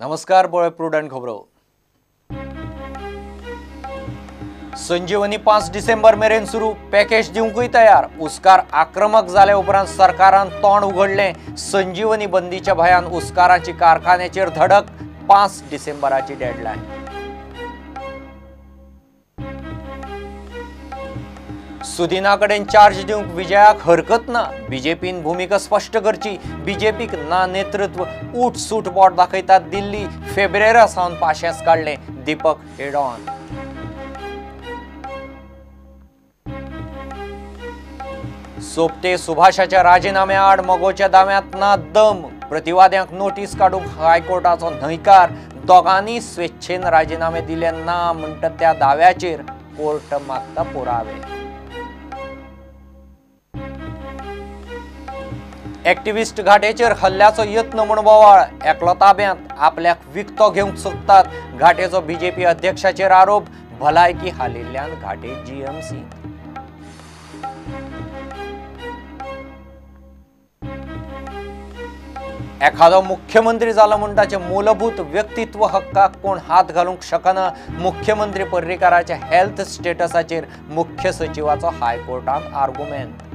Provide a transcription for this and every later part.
नमस्कार, पळय प्रुडंट खबरो. संजीवनी 5 डिसेंबर मेरेन सुरू, पॅकेज दिवंकूय तयार. उस्कार आक्रमक जाले उपरांत सरकारान तोंड उगडलें. संजीवनी बंदीच्या भयान उस्काराची कारखान्याचेर धडक. 5 डिसेंबराची डेडलायन. सुदिना कडेन चार्ज दिवंक विजयाक हरकत ना. बीजेपीन भुमिका स्पश्ट करची. बीजेपीक ना नेतृत्व. ऊट सूट बोट दाखयतात दिल्ली. फेब्रेरा सावन पाशेंस काडलें. दीपक हेडॉन. सोपटे सुभाषाच्या राजीनाम्या आड मगोच्या दाव्यांत ना दम. प्रतिवाद्यांक नोटीस काडूंक हायकोर्टाचो न्हयकार. दोगांनी स्वेच्छेन राजीनामे दिले ना म्हणटा त्या दाव्याचेर कोर्ट मागता पुरावे. एक्टिविस्ट घाटेचेर हल्ल्याचो यत्न म्हूण बोवाळ. एकलो ताब्यांत, आपल्याक विकतो घेवंक सोदतात. घाटेचो बीजेपी अध्यक्षाचेर आरोप. भलायकी हालिल्ल्यान घाटे जीएमसी. एखादो मुख्यमंत्री जालो म्हूण ताचें मूलभूत व्यक्तित्व हक्काक कोण हात घालूंक शकना. मुख्यमंत्री पर्रीकाराच्या हेल्थ स्टेटसाचेर मुख्य सचिवाचो हायकोर्टांत आर्गुमेंत.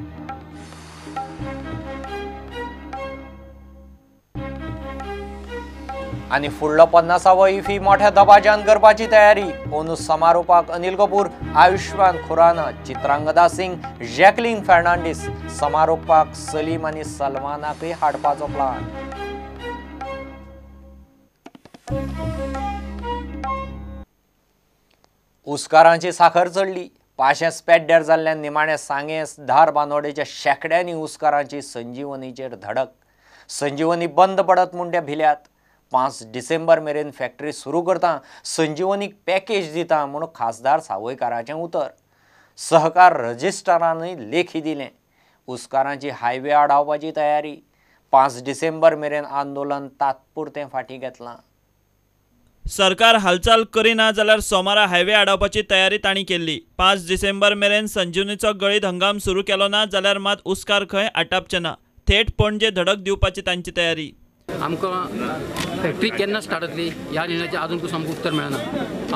आनी फुडलो 50वो इफी मोठ्या दबाज्यान करपाची तयारी. अंदू समारोपाक अनिल कपूर, आयुष्मान खुराना, चित्रांगदा सिंग, जॅकलीन फर्नांडीस. समारोपाक सलीम आनी सलमानाकय हाडपाचो प्लान. उस्कारांची साखर चडली. पाशेंस पेड्ड्यार जाल्ल्यान निमाणे सांगें धार बांदोडेच्या शेंकड्यांनी उस्कारांची संजीवनीचेर धडक. संजीवनी बंद पडत म्हूण ते भिल्यात. 5 डिसेंबर मेरेन फॅक्टरी सुरू करता, संजीवनीक पॅकेज दिता म्हूण खासदार सावयकाराचें उतर. सहकार रजिस्ट्रारानूय लेखी दिलें. उस्कारांची हायवे आडावपाची तयारी. 5 डिसेंबर मेरेन आंदोलन तात्पुरतें फाटीं घेतलां. सरकार हालचाल करिना जाल्यार सोमारा हायवे आडावपाची तयारी तांणी केल्ली. 5 डिसेंबर मेरेन संजीवनीचो गळीत हंगाम सुरू केलो ना जाल्यार मात उस्कार खंय आटापचे ना. थेट पणजे धडक दिवपाची तांची तयारी. आमकां फॅक्टरी केन्ना स्टार्ट जातली ह्या निर्णयाचें आजून पसून आमकां उत्तर मेळना.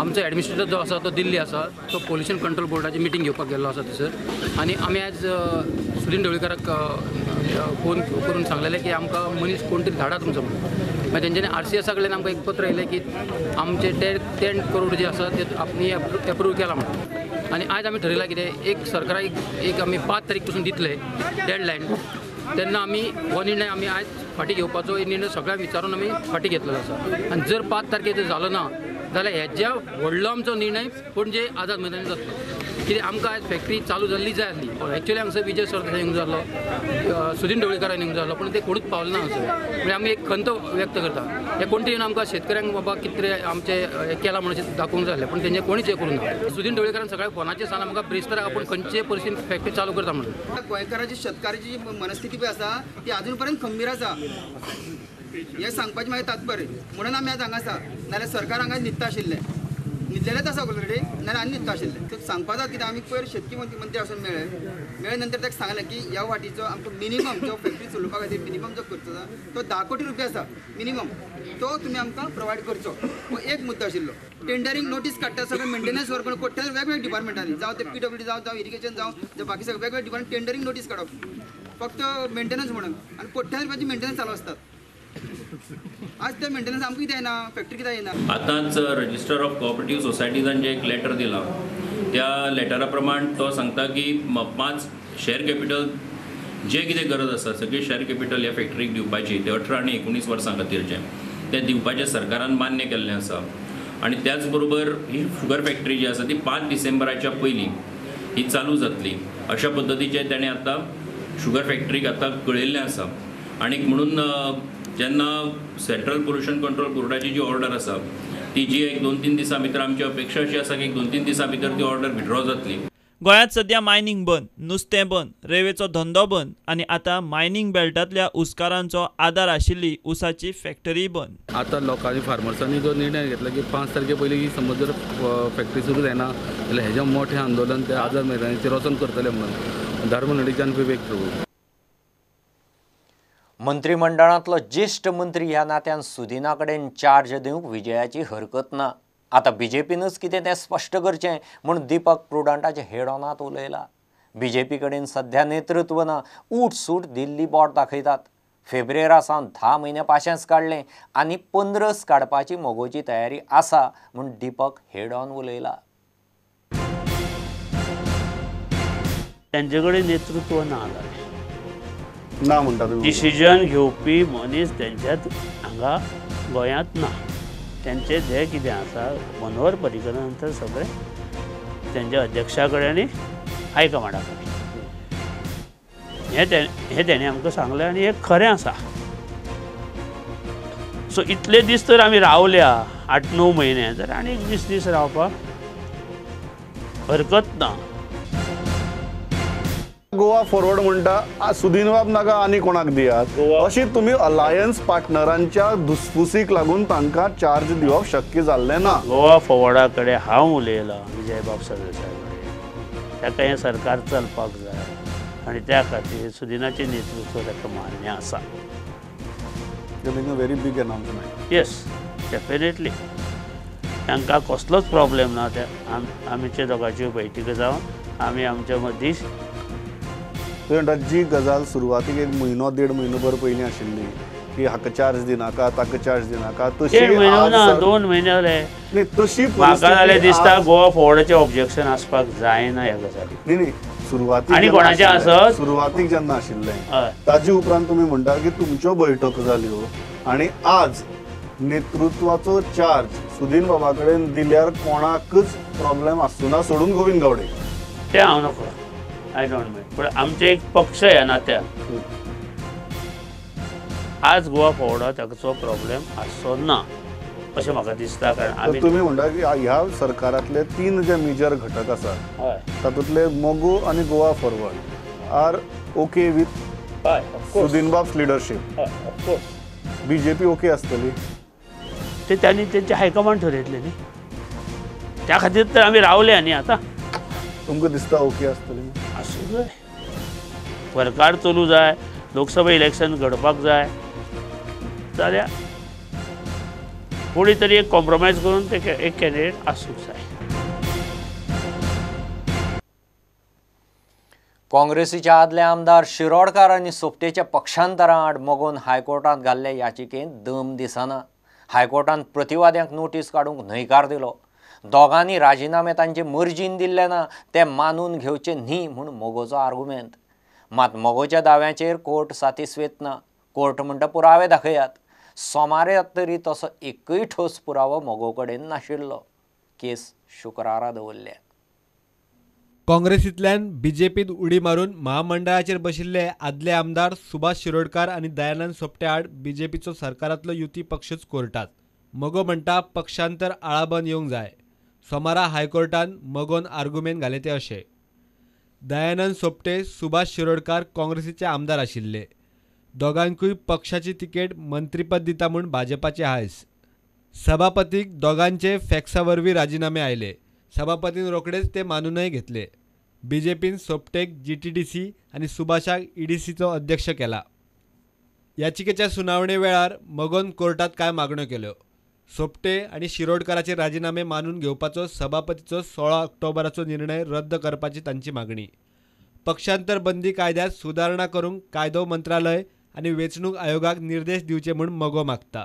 आमचो एडमिनिस्ट्रेटर जो आसा तो दिल्ली आसा, तो पोल्युशन कंट्रोल बोर्डाची मिटींग घेवपाक गेल्लो आसा थंयसर. आनी आमी आयज सुदिन ढवळीकाराक फोन करून सांगलेलें की आमकां मनीस कोण तरी धाडा तुमचो म्हणून. मागीर तेंच्यांनी आरसीएसा कडल्यान आमकां एक पत्र येयलें की आमचे 10 करोड जे आसा ते आपणी एप्रूव केला म्हणून. आनी आयज आमी ठरयलां कितें, एक सरकाराक एक आमी 5 तारीख पसून दितले डेडलायन, तेन्ना आमी हो निर्णय आमी आयज फाटीं घेवपाचो निर्णय सगळ्यांक विचारून आमी फाटीं घेतलेलो आसा. आनी जर 5 तारखेर जर जालो ना जाल्यार हेज्या व्हडलो आमचो निर्णय पणजे आझाद मैदानार जातलो. कित्याक आमकां आयज फॅक्टरी चालू जाल्ली जाय आसली. एक्चुअली हांगसर विजय सरदेसाय येवंक जाल्लो, सुदिन ढवळीकारान येवंक जाल्लो, पूण ते कोणूच पावले ना हांगसर. म्हणजे आमी एक खंत व्यक्त करता, हे कोण तरी येवन आमकां शेतकऱ्यांक बाबा कितें आमचें केलां म्हणून अशें दाखोवंक जाय आसलें, पूण तेंचें कोणीच हें करूंक ना. सुदिन ढवळीकारान सगळ्या फोनाचेर सांगलां आमकां ब्रेस्ताराक आपूण खंयचे परिस्थितीन फॅक्टरी चालू करता म्हणून. गोंयकाराची शेतकाराची मनस्थिती पळय आसा ती अजून पर्यंत खंबीर आसा हें सांगपाचें म्हाजें तात्पर्य. म्हणून आमी आज हांगा आसा, नाल्यार सरकार हांगा न्हिदता आशिल्लें, न्हिदलेलेंच आसा ऑलरेडी, नाल्यार आनी न्हिदता आशिल्लें. तर सांगपा जाता कितें, आमी पयर शेतकी मंत्री वचून मेळ्ळे, मेळ्ळे नंतर ताका सांगलें की ह्या वाटीचो आमकां मिनिमम जो फॅक्टरी चलोवपा खातीर मिनिमम जो खर्च आसा तो 10 कोटी रुपया आसा मिनिमम, तो तुमी आमकां प्रोवायड करचो. हो एक मुद्दो आशिल्लो. टेंडरींग नोटीस काडटा सगळें मेंटेनन्स वर्क कोट्यान वेगवेगळ्या डिपार्टमेंटांनी, जावं ते पीडब्ल्यूडी जावं, जावं इरिगेशन जावं, जावं बाकी सगळें वेगवेगळे डिपार्टमेंट टेंडरींग नोटीस काडप फक्त मेंटेनन्स म्हणून, आनी कोट्यान रुपयाची मेंटेनन्स चालू आसतात. आज ते मेंटेनन्स आमकां कित्याक येना, फॅक्टरी कित्याक येना. आतांच रजिस्टर ऑफ कोऑपरेटिव्ह सोसायटीजान जें एक लेटर दिलां त्या लेटरा प्रमाण तो सांगता की 5 शेअर कॅपिटल जे कितें गरज आसा सगळी शेअर कॅपिटल ह्या फॅक्टरीक दिवपाची, ते 18 आनी 19 वर्सां खातीरचें तें दिवपाचें सरकारान मान्य केल्लें आसा. आनी त्याच बरोबर ही शुगर फॅक्टरी जी आसा ती 5 डिसेंबराच्या पयलीं ही चालू जातली अशा पद्दतीचें ताणें आतां शुगर फॅक्टरीक आतां कळयल्लें आसा. आनी म्हणून जेन्ना सेंट्रल पोल्युशन कंट्रोल बोर्डाची जी ऑर्डर आसा ती जी एक 2-3 दिसां भितर, आमची अपेक्षा अशी आसा की एक 2-3 दिसां भितर ती ऑर्डर विड्रॉ जातली. गोंयांत सध्या मायनींग बंद, नुस्तें बंद, रेंवेचो धंदो बंद आनी आतां मायनींग बेल्टांतल्या उस्कारांचो आदार आशिल्ली उसाची फॅक्टरी बंद. आतां लोकांनी फार्मर्सांनी जो निर्णय घेतला की 5 तारखे पयलीं समज जर फॅक्टरी सुरू जायना जाल्यार हेजें मोठें आंदोलन ते आझाद मैदानाचेर वचोन करतले म्हणून. धारमंडीच्यान विवेक प्रभू. मंत्रिमंडळांतलो ज्येश्ठ मंत्री ह्या नात्यान सुदिना कडेन चार्ज दिवंक विजयाची हरकत ना. आतां बीजेपीनच कितें तें स्पश्ट करचें म्हूण दीपक प्रुडंटाचे हेडॉनात उलयला. बीजेपी कडेन सध्या नेतृत्व ना, उठसूट दिल्ली बोट दाखयतात. फेब्रेरा सावन 10 म्हयने पाशेंच काडलें आनी 15 काडपाची मगोची तयारी आसा म्हूण दीपक हेडॉन उलयला. त्यांचे कडेन नेतृत्व ना जालें ना म्हणटा तुमी, डिसिजन घेवपी मनीस तेंच्यात हांगा गोंयांत ना. तेंचे जे कितें आसा मनोहर पर्रीकरा नंतर सगळें तेंच्या अध्यक्षा कडेन आनी हायकमांडा कडेन हें तेणें आमकां सांगलें आनी हें खरें आसा. सो इतले दीस तर आमी रावल्या 8-9 म्हयने, तर आनी 20 दीस रावपाक हरकत ना. गोवा फॉरवर्ड म्हणटा सुदिनबाब नाका आनी कोणाक दियात, अशी तुमी अलायन्स पार्टनरांच्या धुसफुसीक लागून तांकां चार्ज दिवप शक्य जाल्लें ना. गोवा फॉरवर्डा कडेन हांव उलयलां विजयबाब सरदेसाय कडेन, ताका हें सरकार चलपाक जाय आनी त्या खातीर सुदिनाचें नेतृत्व ताका मान्य आसा. Very big announcement. Yes, definitely तांकां कसलोच प्रॉब्लेम ना. त्या आमचे दोगांच्यो बैठकी जावन आमी आमच्या मदीं म्हणटा जी गजाल सुरवातीक 1 म्हयनो 1.5 म्हयनो भर पयलीं आशिल्ली की हाका चार्ज दिनाका ताका चार्ज दिनाका, तशी 1.5 म्हयनो ना 2 म्हयने जाले तशी म्हाका जाल्यार दिसता गोवा फॉरवर्डाचें ऑब्जेक्शन आसपाक जायना ह्या गजालीक. न्ही न्ही, सुरवातीक आनी कोणाचें आसत सुरवातीक जेन्ना आशिल्लें ताजे उपरांत तुमी म्हणटा की तुमच्यो बैठक जाल्यो आनी आज नेतृत्वाचो चार्ज सुदीन बाबा कडेन दिल्यार कोणाकच प्रॉब्लेम आसचो ना सोडून गोविंद गावडे. तें हांव नकळो, I don't know, पूण आमचे एक पक्ष ह्या नात्यान आज गोवा फॉरवर्डा ताचो प्रॉब्लेम आसचो ना अशें म्हाका दिसता. कारण आमी तुमी म्हणटा की ह्या सरकारांतले 3 जे मेजर घटक आसात तातूंतले मगो आनी Goa forward are okay with सुदिनबाब leadership, BJP okay आसतली ते तांणी तेंचे हायकमांड ठरयतले न्ही, त्या खातीर तर आमी रावले. आनी आतां तुमकां दिसता ओके आसतली? आसूं जाय, सरकार चलूं जाय, लोकसभा इलेक्शन घडपाक जाय जाल्यार कोणी तरी एक कॉम्प्रोमायज करून ते एक कॅन्डिडेट आसूंक जाय. काँग्रेसीच्या आदले आमदार शिरोडकार आनी सोपटेच्या पक्षांतरा आड मगोन हायकोर्टांत घाल्ले याचिकेंत दम दिसना. हायकोर्टान प्रतिवाद्यांक नोटीस काडूंक न्हयकार दिलो. दोगांनी राजिनामे तांचे मर्जीन दिल्ले ना, ते मानून घेवचे न्ही म्हूण मगोचो आर्गुमेंत. मात मगोच्या दाव्याचेर कोर्ट सातिस्वेत ना. कोर्ट म्हणटा पुरावे दाखयात. सोमारा तरी तसो एकूय ठोस पुरावो मगो कडेन नाशिल्लो. केस शुक्रारा दवरल्या. काँग्रेसींतल्यान बीजेपीत उडी मारून महामंडळाचेर बशिल्ले आदले आमदार सुभाष शिरोडकार आनी दयानंद सोपटे आड बीजेपीचो सरकारांतलो युती पक्षच कोर्टात. मगो म्हणटा पक्षांतर आळाबंद येवंक जाय. सोमारा हायकोर्टान मगोन आर्गुमेंत घाले ते अशे: दयानंद सोपटे, सुभाष शिरोडकार काँग्रेसीचे आमदार आशिल्ले. दोगांकूय पक्षाची तिकेट मंत्रीपद दिता म्हूण भाजपाचे हांयस. सभापतीक दोगांचे फॅक्सा वरवीं राजिनामे आयले. सभापतीन रोखडेच ते मानूनय घेतले. बीजेपीन सोपटेक GTDC आनी सुभाषाक EDCचो अध्यक्ष केला. याचिकेच्या सुनावणे वेळार मगोन कोर्टात कांय मागण्यो केल्यो. सोपटे आनी शिरोडकाराचे राजिनामे मानून घेवपाचो सभापतीचो 16 ऑक्टोबराचो निर्णय रद्द करपाची तांची मागणी. पक्षांतर बंदी कायद्यात सुदारणा करूंक कायदो मंत्रालय आनी वेंचणूक आयोगाक निर्देश दिवचे म्हूण मगो मागता.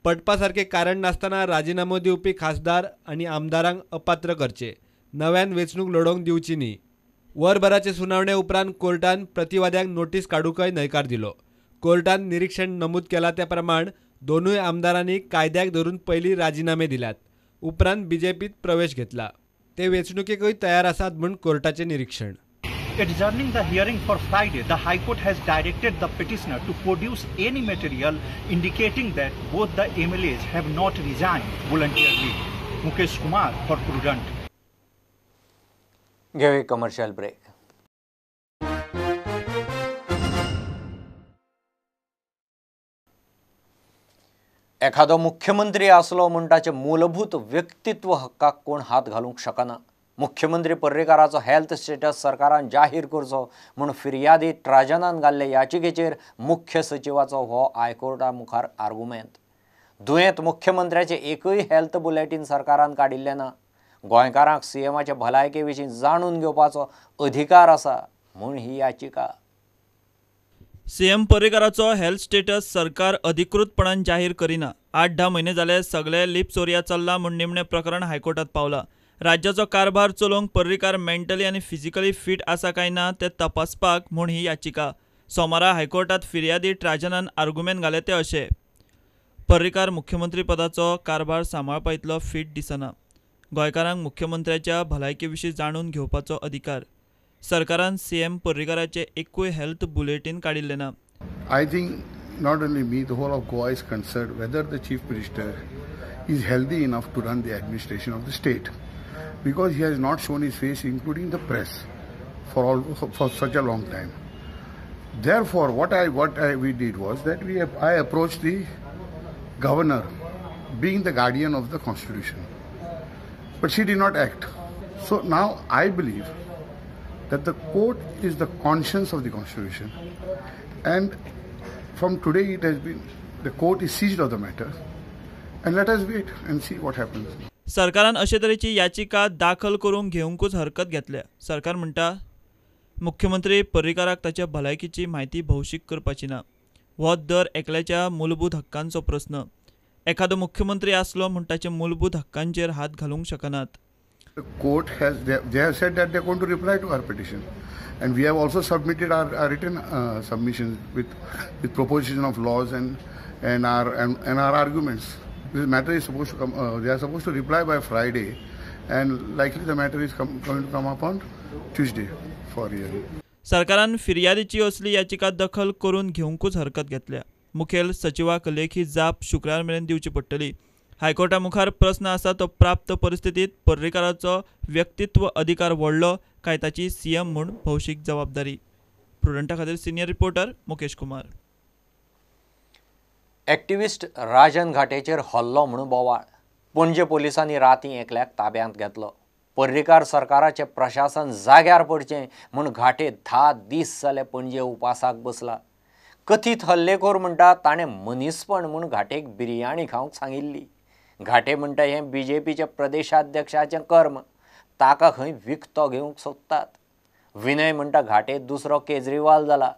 पटपा सारकें कारण नासतना राजिनामो दिवपी खासदार आनी आमदारांक अपात्र करचे, नव्यान वेंचणूक लडोवंक दिवची न्ही. वरभराचे सुनावणे उपरांत कोर्टान प्रतिवाद्यांक नोटीस काडूंकय न्हयकार दिलो. कोर्टान निरीक्षण नमूद केलां त्या प्रमाण दोनूय आमदारांनी कायद्याक धरून पयलीं राजिनामे दिल्यात, उपरांत बीजेपीत प्रवेश घेतला. ते वेंचणुकेकूय तयार आसात म्हूण कोर्टाचें निरीक्षण. Adjourning the hearing for Friday, the High Court has directed the petitioner to produce any material indicating that both the MLAs have not resigned voluntarily. Mukesh Kumar for Prudent. घेऊया कमर्शियल ब्रेक. एखादो मुख्यमंत्री आसलो म्हूण ताचे मूलभूत व्यक्तित्व हक्काक कोण हात घालूंक शकना. मुख्यमंत्री पर्रीकाराचो हेल्थ स्टेटस सरकारान जाहीर करचो म्हूण फिर्यादी ट्राजनान घाल्ले याचिकेचेर मुख्य सचिवाचो हो हायकोर्टा मुखार आर्गुमेंत. दुयेंत मुख्यमंत्र्याचें एकूय हेल्थ बुलेटीन सरकारान काडिल्लें ना. गोंयकारांक सीएमाचे भलायके विशीं जाणून घेवपाचो अधिकार आसा म्हूण ही याचिका. सीएम पर्रीकाराचो हेल्थ स्टेटस सरकार अधिकृतपणान जाहीर करिना. 8-10 म्हयने जाले सगळे लिपचोरया चल्ला म्हूण निमणें प्रकरण हायकोर्टात पावला. राज्याचो कारभार चलोवंक पर्रीकार मेंटली आनी फिजिकली फिट आसा काय ना तें तपासपाक म्हूण ही याचिका. सोमारा हायकोर्टात फिर्यादी ट्राजनान आर्गुमेंत घाले ते अशे: पर्रीकार मुख्यमंत्री पदाचो कारभार सांबाळपा इतलो फिट दिसना. गोंयकारांक मुख्यमंत्र्याच्या भलायके विशीं जाणून घेवपाचो अधिकार. सरकारान सीएम पर्रीकाराचे एकूय हेल्थ बुलेटीन काडिल्लें ना. I think not only me, the whole of Goa is concerned whether the chief minister is healthy enough to run the administration of the state, because he has not shown his face, including the press, for such a long time. Therefore, what we did was that I approached the governor, being the guardian of the constitution, but she did not act. So now I believe that the court is the conscience of the constitution, and from today it has been, the court is seized of the matter, and let us wait and see what happens. सरकारान अशे तरेची याचिका दाखल करूंक घेवंकूच हरकत घेतल्या. सरकार म्हणटा मुख्यमंत्री पर्रीकाराक ताच्या भलायकीची म्हायती भौशीक करपाची ना. हो दर एकल्याच्या मूलभूत हक्कांचो प्रस्न. एखादो मुख्यमंत्री आसलो म्हूण ताच्या मूलभूत हक्कांचेर हात घालूंक शकनात. The court has, they have said that they are going to reply to our petition, and we have also submitted our written submissions with proposition of laws and our arguments. This matter is supposed to come, they are supposed to reply by Friday, and likely the matter is going to come up on Tuesday for hearing. सरकारान फिर्यादीची असली याचिका दखल करून घेवंकूच हरकत घेतल्या. मुखेल सचिवाक लेखी जाप शुक्रार मेरेन दिवची पडटली. हायकोर्टा मुखार प्रस्न आसा तो प्राप्त परिस्थितीत पर्रीकाराचो व्यक्तित्व अधिकार व्हडलो काय ताची सीएम म्हूण भौशीक जबाबदारी. प्रुडंटा खातीर senior reporter Mukesh Kumar. Activist Rajan घाटेचेर हल्लो म्हणून बोवाळ. पणजे पोलिसांनी रातीं एकल्याक ताब्यांत घेतलो. पर्रीकार सरकाराचें प्रशासन जाग्यार पडचें म्हूण घाटे 10 दीस जाले पणजे उपासाक बसला. कथीत हल्लेखोर म्हणटा ताणें मनीसपण म्हूण घाटेक बिरयाणी खावंक सांगिल्ली. घाटे म्हणटा हें बीजेपीच्या प्रदेशाध्यक्षाचें कर्म, ताका खंय विकतो घेवंक सोदतात. विनय म्हणटा घाटे दुसरो केजरीवाल जाला.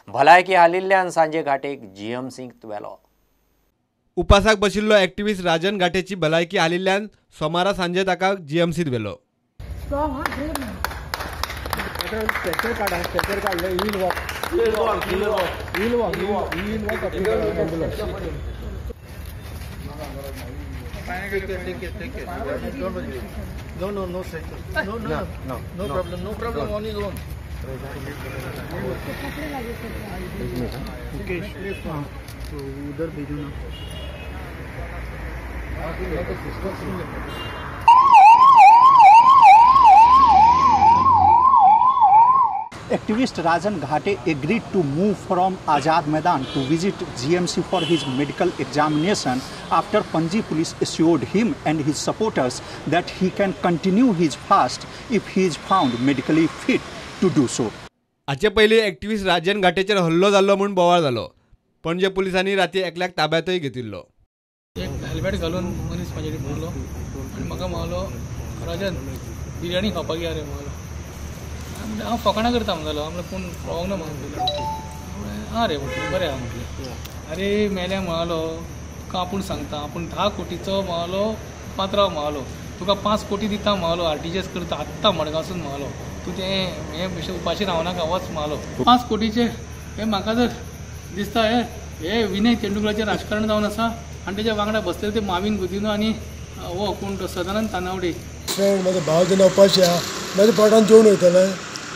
भलायकी हालिल्ल्यान सांजे घाटेक जीएमसींत व्हेलो. उपासाक बशिल्लो एक्टिविस्ट राजन घाटेची भलायकी हालिल्ल्यान सोमारा सांजे ताका जीएमसीत व्हेलो. उधर भेजो ना. Activist Rajan Ghate agreed to move from Azad Maidan to visit GMC for his medical examination after Panji police assured him and his supporters that he can continue his fast if he is found medically fit to do so. हाचे पयलीं activist Rajan घाटेचेर हल्लो जाल्लो म्हूण बोवाळ जालो. पणजे पुलिसांनी राती एकल्याक ताब्यांतय घेतिल्लो. एक हेल्मेट घालून मनीस म्हाजे कडेन भोंवलो आनी म्हाका म्हणलो, राजन बिरयाणी खावपाक या रे म्हणलो. हांव फकाणां करता म्हणटालो, म्हणल्यार पूण पळोवंक ना म्हाका पयलीं. आं रे म्हटलें बरें आहा म्हटलें. अरे मेल्या म्हणालो तुका आपूण सांगता, आपूण 10 कोटीचो म्हणालो पात्रांव म्हणालो, तुका 5 कोटी दिता म्हणालो, आरटीजीएस करता आत्तां मडगांवसून म्हणालो, तूं तें हें बेश्टें उपाशी रावनाका वच म्हणालो. 5 कोटीचे हें म्हाका जर दिसता हे हे विनय तेंडुलकराचें राजकारण जावन आसा आनी तेच्या वांगडा बसलेले ते माविन गुदिनो आनी हो कोण तो सदानंद तानावडे. फ्रेंड म्हाजो भाव जेन्ना उपाशी आहा म्हाज्या पोटान जेवण वयतलें.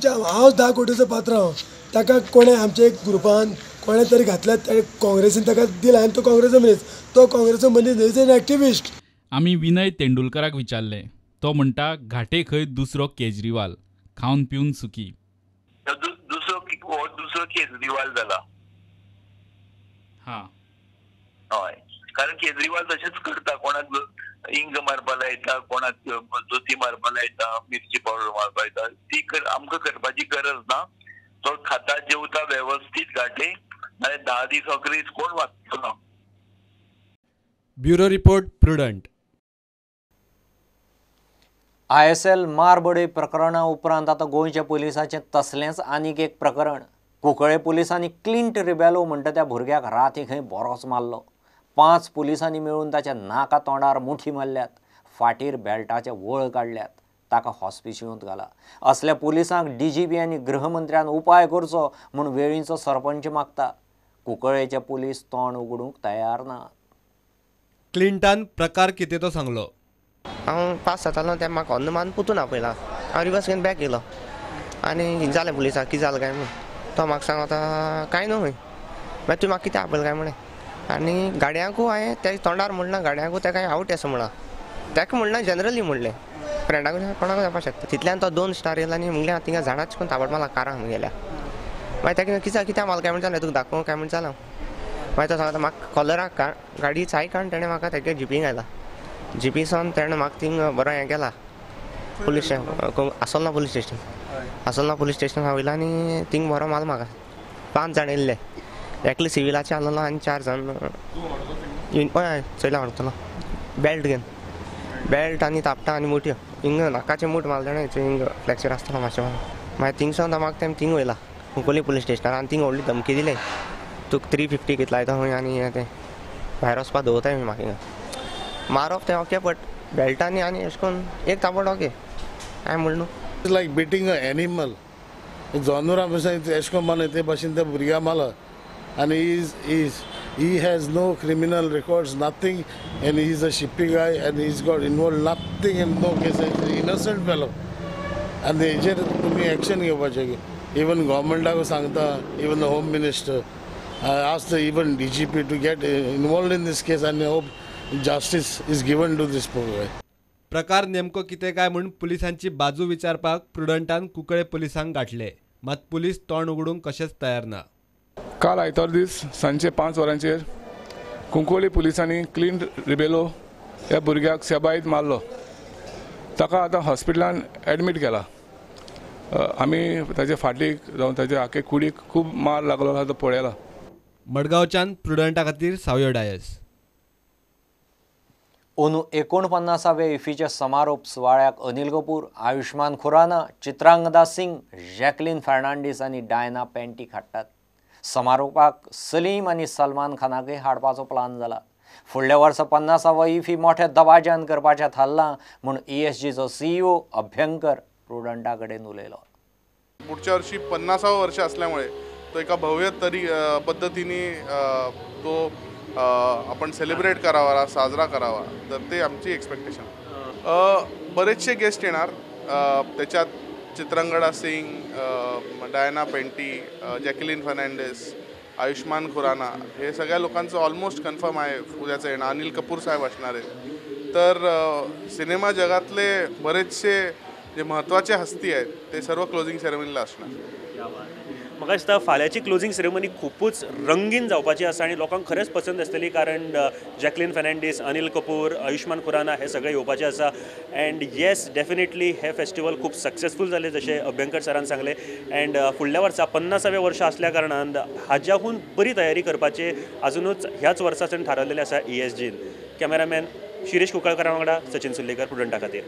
हांव 10 कोटीचो पात्रांव, ताका कोणें आमच्या एक ग्रुपान कोणें तरी घातल्या, काँग्रेसीन ताका दिला आनी तो काँग्रेसचो मनीस, तो काँग्रेसचो मनीस न्हय, is an activist. आमी विनय तेंडुलकराक विचारलें, तो म्हणटा घाटे खंय दुसरो केजरीवाल, खावन पिवन सुखी. दुसरो केजरीवाल जाला. हां हय, कारण केजरीवाल तशेंच करता, कोणाक इंग मारपा लायता, कोणाक जोती मारपा लायता, मिरची पावडर मारपा लायता, ती आमकां करपाची गरज ना. तो खाता जेवता वेवस्थीत गाठे, नाल्यार 10 दीस अकरीस कोण वाचचो ना. Bureau report, Prudent. ISL मारबडय प्रकरणा उपरांत आतां गोंयच्या पुलिसांचें तसलेंच आनीक एक प्रकरण. कुंकळे पुलिसांनी क्लिंट रिबेलो म्हणटा त्या भुरग्याक राती खंय बरोच मारलो. 5 पुलिसांनी मेळून ताच्या नाका तोंडार मुठी मारल्यात, फाटीर बेल्टाचे वळ काडल्यात, ताका हॉस्पिशियूंत घाला. असल्या पुलिसांक डीजीपी आनी गृहमंत्र्यान उपाय करचो म्हूण वेळींचो सरपंच मागता. कुंकळेचे पुलीस तोंड उगडूंक तयार ना. क्लिंटान प्रकार कितें तो सांगलो. हांव पास जातालो तें म्हाका हॉर्न मारून पुतून आपयला. हांव रिवर्स घेवन बॅक येयलो आनी जालें पुलिसाक कितें जालें काय म्हूण. तो म्हाका सांग आतां कांय न्हू खंय, मागीर तुवें म्हाका कितें आपयलें काय म्हणें. आनी गाडयांकू हांवें तेज्या तोंडार म्हणना, गाडयांकू तेका हांवें आवट आसा म्हणलां, तेका म्हणना जनरली म्हणलें, फ्रेंडाक कोणाक जावपाक शकता. तितल्यान तो 2 स्टार येयलो आनी म्हणलें हांव थिंगा झाडाच कोण थापट मारला काराक म्हगेल्या. मागीर तेका कितें कित्याक मारला काय म्हण जालें तुका दाखोवं काय म्हण जालां. मागीर तो सांगता म्हाका कॉलराक गाडी चाय काड, तेणें म्हाका तेगे जिपींग आयला, जिपी सावन तेणें म्हाका थिंग बरो हें केला. Police Assolna police station, Assolna police station हांव वयलो आनी थिंग बरो मारलो म्हाका. 5 जाण येयल्ले, एकले सिविलाचे आसलेलो आनी 4 जाण हय चोयला वळखतलो, बेल्ट घेवन, बेल्ट आनी थापटां आनी मुठयो, हिंग नाकाचे मूठ मारले तेणें, हिंग फ्लॅक्चर आसतलो मातशें. मागीर थिंग सावन म्हाका तेमी थिंग वयला कुंकळ्ळी पुलीस स्टेशनार आनी थिंग व्हडली धमकी दिले, तुका 350 कितलो लायता खंय आनी हें तें भायर वचपा दवरताय म्हाका हिंगा. मारप तें ओके, बट बेल्टांनी आनी अशें करून एक तापट ओके हांवें म्हणलें न्हू. It's like beating a animal. जानवरां भशेन एशें करून मारलें ते भाशेन त्या भुरग्याक मारला. आनी he has no criminal records, nothing, and he is a shipping guy and he is got involved nothing in no case, innocent fellow. आनी हेजेर तुमी एक्शन घेवपाचें. इवन गव्हर्मेंटाक सांगता, even the home minister, I ask the even DGP to get involved in this case and hope justice is given to this poor guy. प्रकार नेमको कितें काय म्हूण पुलिसांची बाजू विचारपाक प्रुडंटान कुंकळे पुलिसांक गाठले, मात पुलीस तोंड उगडूंक कशेंच तयार ना. काल आयतार दीस सांजचे 5 वरांचेर कुंकळ्ळी पुलिसांनी क्लिंट रिबेलो ह्या भुरग्याक सेबायत मारलो. ताका आतां हॉस्पिटलान एडमीट केला. आमी ताचे फाटीक जावं ताचे आखे कुडीक खूब मार लागलो आसा तो पळयला. मडगांवच्यान प्रुडंटा खातीर सावयो डायस. अंदू 49व्या इफीच्या समारोप सुवाळ्याक अनिल कपूर, आयुष्मान खुराना, चित्रांगदा सिंग, जॅकलीन फर्नांडीस आनी डायना पेंटी हाडटात. समारोपाक सलीम आनी सलमान खानाकय हाडपाचो प्लान जाला. फुडल्या वर्सा 50वो इफी मोठ्या दबाज्यान करपाचें थारलां म्हूण ESGचो CEO Abhyankar प्रुडंटा कडेन उलयलो. पुढच्या वर्षी 50वं वर्ष असल्यामुळे तो एका भव्य तरी पद्धतीने तो आपण सेलिब्रेट करावा, साजरा करावा, तर ते आमची एक्सपेक्टेशन. बरेचसे गेस्ट येणार, त्याच्यात चित्रांगदा सिंग, डायना पेंटी, जॅकलीन फर्नांडिस, आयुष्मान खुराना हे सगळ्या लोकांचं ऑलमोस्ट कन्फर्म आहे उद्याचं येणं. अनिल कपूर साहेब असणार आहेत. तर सिनेमा जगातले बरेचसे जे महत्त्वाचे हस्ती आहेत ते सर्व क्लोजिंग सेरेमनीला असणार. म्हाका दिसता फाल्यांची क्लोजिंग सेरेमनी खुबूच रंगीन जावपाची आसा आनी लोकांक खरेंच पसंत आसतली, कारण जॅकलीन फर्नांडीस, अनिल कपूर, आयुष्मान खुराना हे सगळे येवपाचे आसा. अँड येस, डेफिनेटली हे फेस्टिवल खूब सक्सेसफूल जालें जशें अभ्यंकर सरान सांगलें. अँड फुडल्या वर्सा 50व्या वर्सा आसल्या कारणान हाज्याहून बरी तयारी करपाची आजुनूच ह्याच वर्साच्यान थारायलेलें आसा ESGन. कॅमेरामॅन शिरीष कुंकळकरा वांगडा सचिन सुर्लेकर, प्रुडंटा खातीर.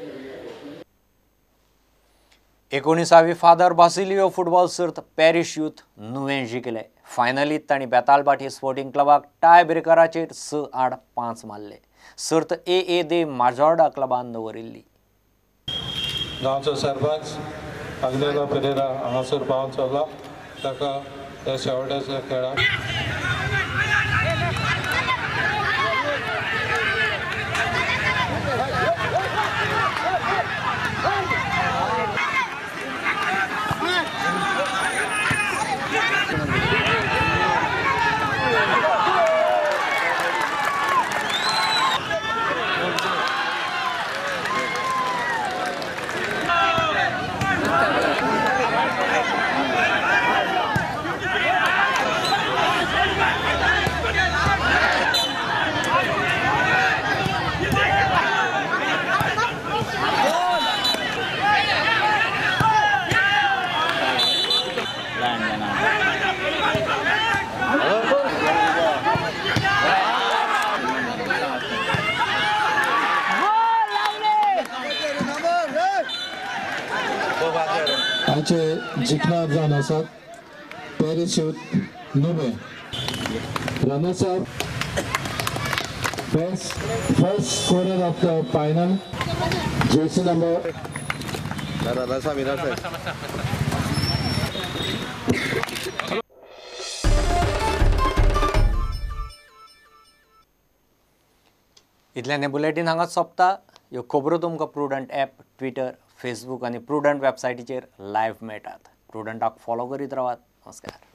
19वी फादर बासिलियो फुटबॉल सर्त पॅरीस यूथ नुवें जिखले. फायनलीत तांणी बेतालभाटी स्पोर्टिंग क्लबाक टाय ब्रेकराचेर 6-5 मारले. सर्त AA दे माजोर्डा क्लबान दवरिल्ली. गांवचो सरपंच आग्नेलो पेरेरा हांगासर पावन चल्ला, ताका ह्या शेवटाच्या खेळाक हाचे जिखणार जावन आसात Parachute Nube. Runners up best first scorer of the final jersey number इतल्यान हें बुलेटीन हांगाच सोंपता. ह्यो खबरो तुमकां प्रुडंट ॲप, ट्विटर, फेसबूक आनी प्रुडंट वेबसायटीचेर लायव्ह मेळटात. प्रुडंटाक फॉलो करीत रावात. नमस्कार.